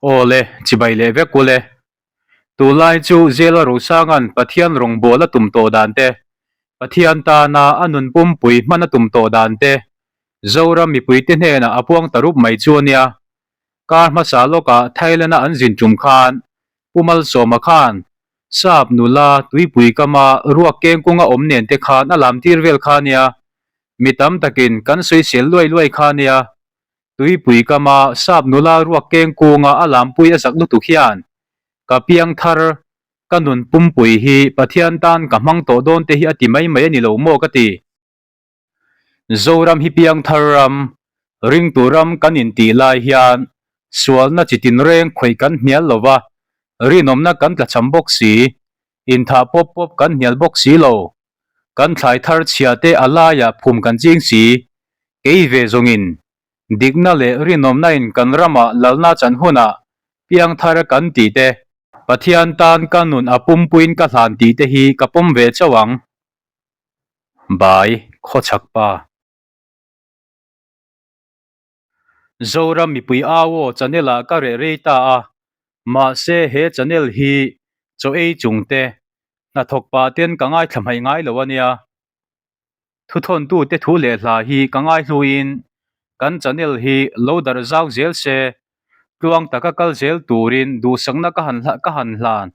Aw le, chibai leh vek ule. Tunlai chu Zela Rosanga'n Pathian rawngbâwl a tum tawh dan te, Pathian tana a nun pumpui hman a tum tawh dan te, Zoram mipuite hnenah a puang ta rup mai chu a nia. Kar hmasa lawkah Thailand-a an zin tum khan Pu Malsawma khan Sap nula tuipui kama ruak keng kunga awm nen te khan a lam tir vel kha a nia. Mi tam takin kan sawisel luai luai kha a nia. Tuipui kama sap nula ruak keng kunga a lampui a zak lutuk hian ka piang thar, ka nun pumpui hi Pathian tan ka hmang tawh dawn te hi a ti mai mai a ni lo maw ka ti. Zoram hi piang thar ram, ringtu ram kan intih lai hian sualna chi tinreng khawih kan hnial lo va, rinawmna kan tlachham bawk si, inthah pawp pawp kan hnial bawk si lo. Kan thlai thar chhia te a laiah phum kan ching si. Kei ve zawngin dikna leh rinawmna in kan ramah lalna chan hunah piang thar kan tih te, Pathian tan ka nun a pumpuiin ka hlan tih te hi ka pawm ve chauh ang. Bai, Khawchhak pa. Zoram mipui au aw channel ah ka reh rei ta a, mahse he channel hi chaw ei chung te, hnathawk pah ten ka ngaithla hmaih ngai lo a nia. Thuthawntu te thu leh hla hi ka ngaihluin kan channel hi lo darh zau zel se, tluang taka kal zel turin duhsakna ka han ka han hlan.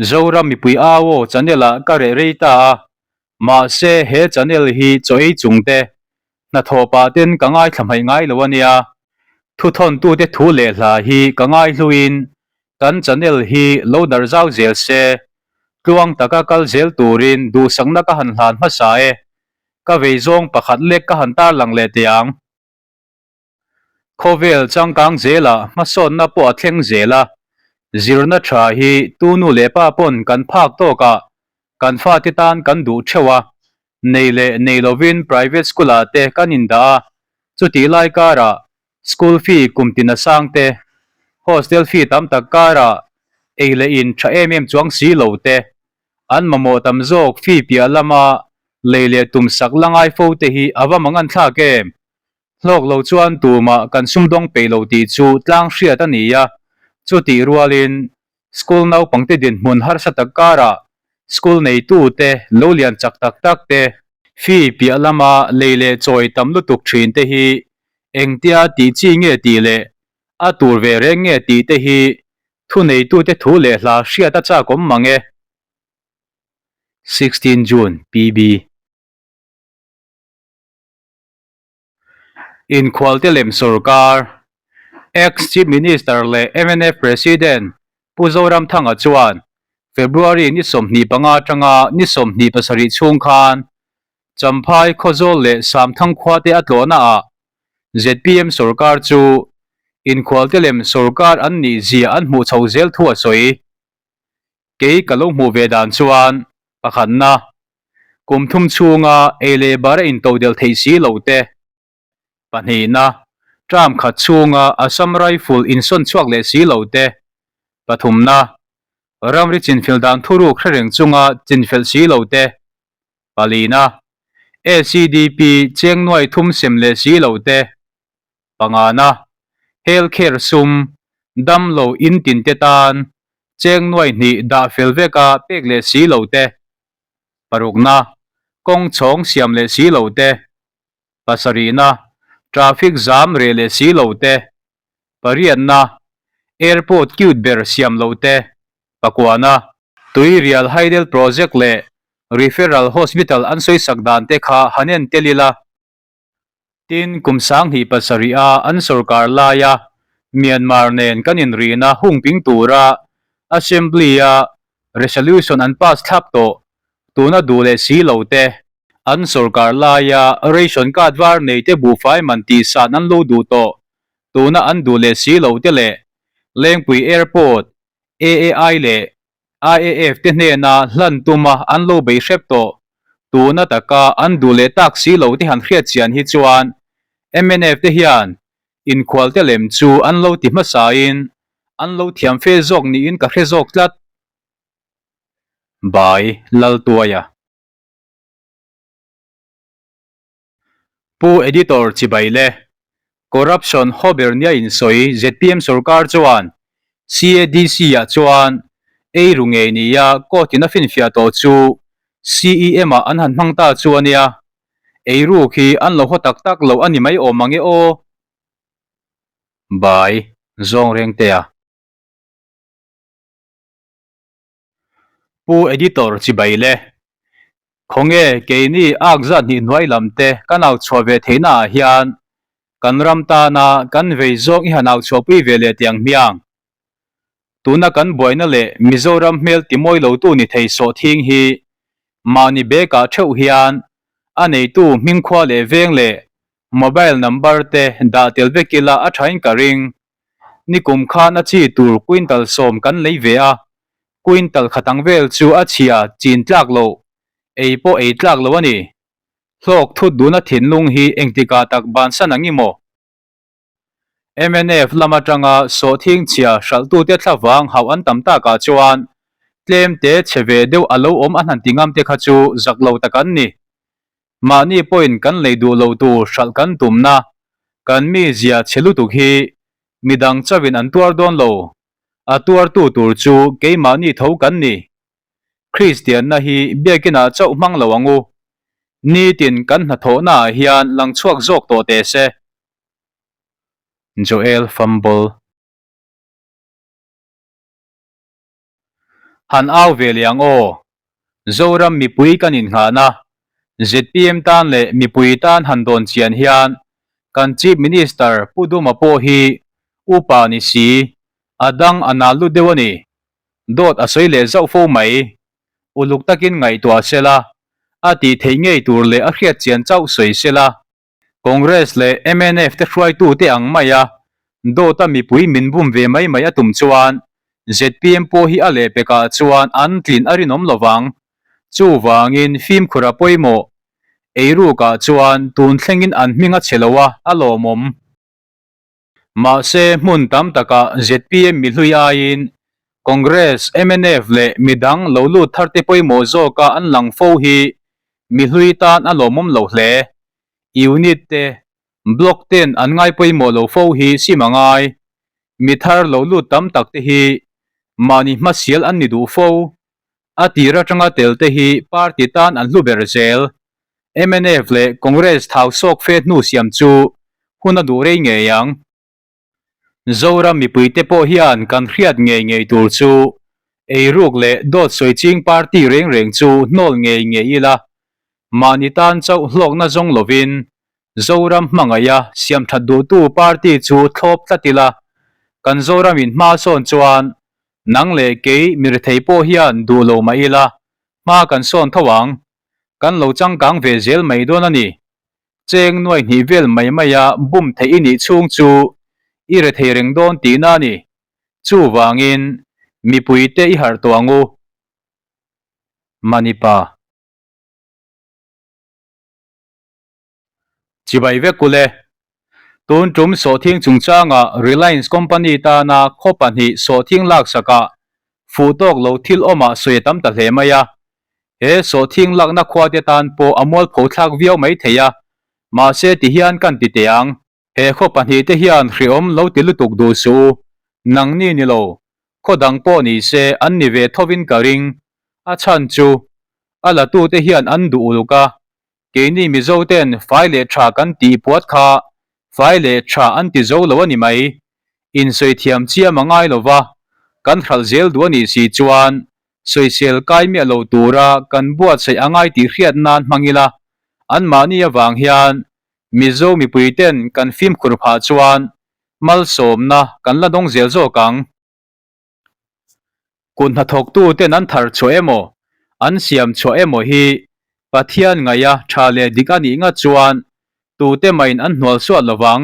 Zoram mipui au aw channel ah ka reh rei ta a, mahse he channel hi chaw ei chung te, Hnathawh pah ten ka ngaithla hmaih ngai lo a nia. Thuthawntute thu leh hla hi ka ngaihluin kan channel hi lo darh zau zel se, tluang taka kal zel turin duhsakna ka han hlan hmasa e. Ka vei zawng pakhat lek ka han tarlang leh teh ang. Khawvel changkang zelah hmasawnna pawh a thleng zel a, zirna tha hi tu nu leh pa pawn kan phak tawkah kan fate tan kan duh theuh a, nei leh nei lovin private school ah te kan indah a, chutih lai karah school fee kum tin a sang te, hostel fee tam tak karah ei leh in tha em em chuang si lo te, an mamawh tam zawk fee piah lama lei leh tum sak la ngai fo te hi a va mangan thlak em? Hlawk lo chuan tumah kan sumdawng peih lo tih chu tlang hriat a ni a, chutih rualin school naupangte dinhmun harsa tak karah school neitute lo lian chak tak tak te, fee piah lama lei leh chawi tam lutuk thin te hi engtia tih chi nge tih leh a tur ve reng nge tih te hi thuneitute thu leh hla hriat a chak awm mang e. 16 June, PB. Inkhualte lem sorkar, Ex-Chief Minister leh mnf President Pu Zoramthanga chuan February ni 25 atanga ni 27 chhung khan Champhai, Khawzawl leh Samthang khuate a tlawhnaah zpm sorkar chu inkhualte lem sorkar an nih zia an hmuh chho zel thu a sawi. Kei ka lo hmuh ve dan chuan pakhatna, kum thum chhunga ei leh bar a intodelh theih si lo te, pahnihna, term khat chhunga Assam Rifle insawn chhuak leh si lo te, pathumna, ramri chinfel dan thuruk hre reng chunga chinfelh si lo te, palina, ACDP cheng nuai thum sem leh si lo te, Pangana, Health care sum, damlo in tin te tan cheng nuai hnih dah fel veka pek leh si lo te. Parukna, Kawng chhawng siam leh si lo te. Pasarihna, Traffic zam reh leh si lo te. Pariatna, Airport cute ber siam lo te. Pakuana, Tuirial Hydel Project leh Referral Hospital an sawisak dan te kha han en tel ila. Tin, kum 2007 a an sorkar laia Myanmar nen kan inrihna hungping tura Assembly-a resolution an pass thlap tawh tuna duh leh si lo te, an sorkar laia ration card var nei te buhfai man tihsan an lo duh tawh tuna an duh leh si lo te leh Lengpui Airport, AAI leh IAF te hnena hlan tuma an lo bei hrep tawh. Tuna taka an duh leh tak si lo te han hriat chian hi chuan mnf te hian inkhual te lem chu an lo ti hmasain an lo thiam fe zawk niin ka hre zawk tlat. By Laltuaia. Pu Editor Chibai le Corruption haw ber nia insawi zpm sorkar chuan. CADC-ah chuan ei ru ngei nia court-in a finfiah tawh chu CEM-ah an han hmang ta chu a nia. Ei ruk hi an lo haw tak tak lo a ni mai awm ang e aw. Bai, zawng reng te a. Pu Editor chibai le. Khawnge keini ak zat hnih hnuai lam te kan au chhuah ve theihna ah hian kan ram tana kan vei zawng i han au chhuahpui ve leh tiang hmiang. Tuna kan buaina leh Mizoram hmel timawi lotu ni thei sawh thing hi mahni bag ah theuh hian a neitu hmingkhua leh veng leh mobile number te dah tel vek ila a thain ka ring. Nikum khan a chi tur quintal sawm kan lei ve a, quintal khat ang vel chu a chhia chin tlak loh, ei pawh ei tlak loh a ni. Hlawk thut duna thinlung hi engtikah tak bansan ang i maw? Mnf lam atanga sawhthing chhia hralhtute thlavang hauh an tam takah chuan tlem te chhe ve deuh a lo awm a hnan ti ngam te kha chu zak lo tak an ni. Mahni pawhin kan lei duh lo tur hralh kan tumna kan mizia chhe lutuk hi midang chauhin an tuar dawn lo, a tuartu tur chu keimahni tho kan ni. Kristianna hi biakinah chauh hmang lo ang u. Nitin kan hnathawhnaah hian lang chhuak zawk tawh teh se. Joel Fumble. Han au ve leh ang aw. Zoram mipui kan innghahna, zpm tan leh mipui tan han dawn chian hian kan Chief Minister Pu Duma pawh hi upa ni si, a dang a nal lut deuh a ni. Dawt a sawi leh zauh fo mai. Uluk takin ngaihtuah sela, a tih theih ngei tur leh a hriat chian chauh sawi sela. Congress leh mnf te hruaitute ang maia dawta mipui min bum ve mai mai a tum chuan zpm pawh hi a lehpekah chuan an tlin a rinawm lovang. Chuvangin fimkhur a pawimawh. Eirukah chuan tun thlengin an hming a chhe lo a, a lawmawm. Mahse hmun tam takah zpm mihlui aiin Congress, mnf leh midang lo lut tharte pawimawh zawka an lang fo hi mihlui tan a lawmawm lo hle. Unit te, Block ten an ngai pawimawh lo fo hi sim a ngai. Mi thar lo lut tam tak te hi mahni hmasial an ni duh fo. A tir atanga tel te hi party tan an hlu ber zel. Mnf leh Congress thau sawk fe hnu siam chu hun a duh rei ngei ang. Zoram mipuite pawh hian kan hriat ngei ngei tur chu eiruk leh dawt sawi ching party reng reng chu hnawl ngei ngei ila, mahni tan chauh hlawkna zawng lovin Zoram hmangaih a siam that duhtu party chu thlawp tlat ila, kan Zoramin hma sawn chuan nang leh kei mirethei pawh hian duh lo mah ila hma kan sawn tho ang. Kan lo changkang ve zel mai dawn a ni. Cheng nuai hnih vel mai maia bum theih i nih chhung chu i rethei reng dawn tihna a ni. Chuvangin mipuite i harh tawh ang u. Manipa. Chibai vek ule. Tun tum sawhthing chungchanga Reliance company tana khaw pahnih sawhthing laksakah fuh tawk lo thil awmah sawi a tam ta hle mai a. He sawhthing lakna khuate tan pawh a mualpho thlak viau mai thei a, mahse ti hian kan ti teh ang. He khaw pahnihte hian hrehawm lo ti lutuk duh suh u, nangni ni lo, khaw dang pawh ni se an ni ve thovin ka ring. A chhan chu, a latute hian an duh uluk a, Keini Mizo ten fai leh tha kan tih puat kha fai leh tha an ti zo lo a ni mai. Insawi thiam chiam a ngai lova, kan hralh zel duh a nih si chuan sawisel kai miah lo tura kan buatsaih a ngai tih hriat nan hmang ila, anmahni avang hian Mizo mipui ten kan fimkhur phah chuan malsawmna kan la dawng zel zawk ang. Kut hnathawktu ten an thar chhuah emaw, an siam chhuah emaw hi Pathian ngaia tha leh dik a nih ngat chuan tute mahin an hnual suat lovang.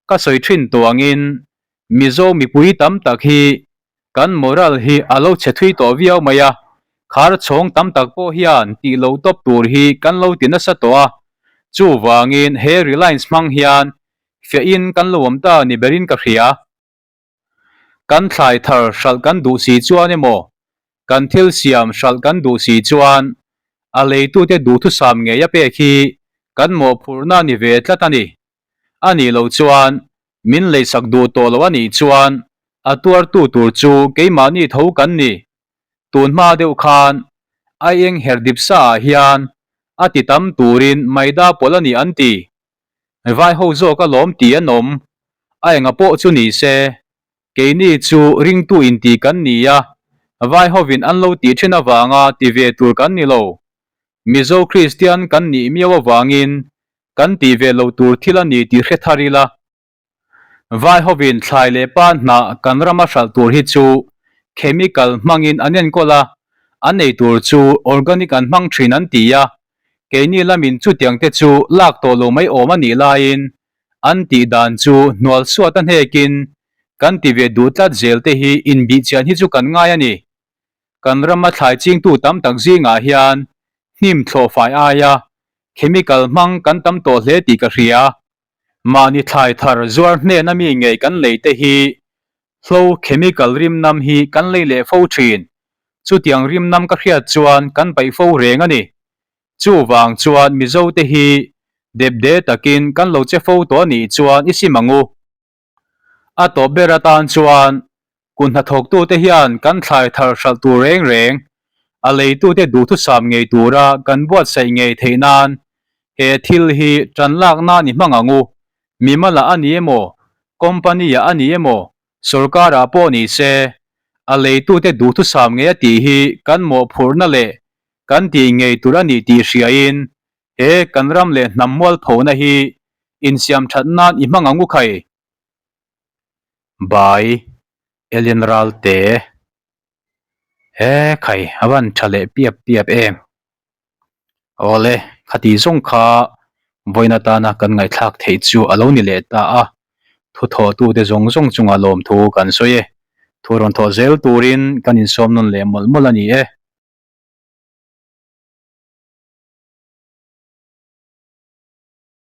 Ka sawi thin tuangin Mizo mipui tam tak hi kan moral hi a lo chhe thui tawh viau mai a, khar chhawng tam tak pawh hian tih loh tawp tur hi kan lo ti nasa tawh a, chuvangin he Reliance hmang hian fiahin kan lo awm ta ni berin ka hria. Kan thlai thar hralh kan duh si chuan emaw, kan thil siam hralh kan duh si chuan a leitute duhthusam ngei a pek hi kan mawhphurhna ni ve tlat a ni. A nih loh chuan min leisak duh tawh lo a nih chuan A tuartu tur chu keimahni tho kan ni. Tun hma deuh khan aieng her dip sa ah hian a ti tam turin maida pawlh a ni an ti. Vai ho zawk a lawm ti an awm. A enga pawh chu ni se, keini chu ringtu inti kan ni a, vai hovin an lo tih thin avanga ti ve tur kan ni lo. Mizo Kristian kan nih miau avangin kan tih ve lo tur thil a ni tih hre thar ila. Vai hovin thlai leh pa hnah kan rama hralh tur hi chu chemical hmangin an enkawl a, an ei tur chu organic an hmang thin an ti a, keini lamin chutiang te chu lak tawh lo mai awm a nih laiin an tih dan chu hnual suat a hnekin kan ti ve duh tlat zel te hi inbihchian hi chu kan ngai a ni. Kan rama thlai chingtu tam tak zingah hian hnim thlawhfai aia chemical hmang kan tam tawh hle tih ka hria. Mahni thlai thar zuar hnena mi ngei kan lei te hi hlo chemical rimnam hi kan lei leh fo thin. Chutiang rimnam ka hriat chuan kan paih fo reng a ni. Chuvang chuan Mizo te hi depde takin kan lo che fo tawh a nih chuan i sim ang u. A tawp ber atan chuan kun hnathawktute hian kan thlai thar hralh tur reng reng, a leitute duhthusam ngei tura kan buatsaih ngei theih nan he thil hi tan lak nan i hmang ang u. Mimal ah a ni emaw, company ah a ni emaw, sorkar ah pawh ni se, a leitute duhthusam ngei a tih hi kan mawhphurhna leh kan tih ngei tur a ni tih hriain He kan ram leh hnam mualphona hi insiam that nan i hmang ang u khai. Bai, Alien Ralte. He khai a van tha leh piap piap em. Awle, khati zawng kha vawiin atana kan ngaihthlak theih chu a lo ni leh ta a, thuthawhtute zawng zawng chunga lawmthu kan sawi e. Thu rawn thawh zel turin kan insawm nawn leh mawlh mawlh a ni e.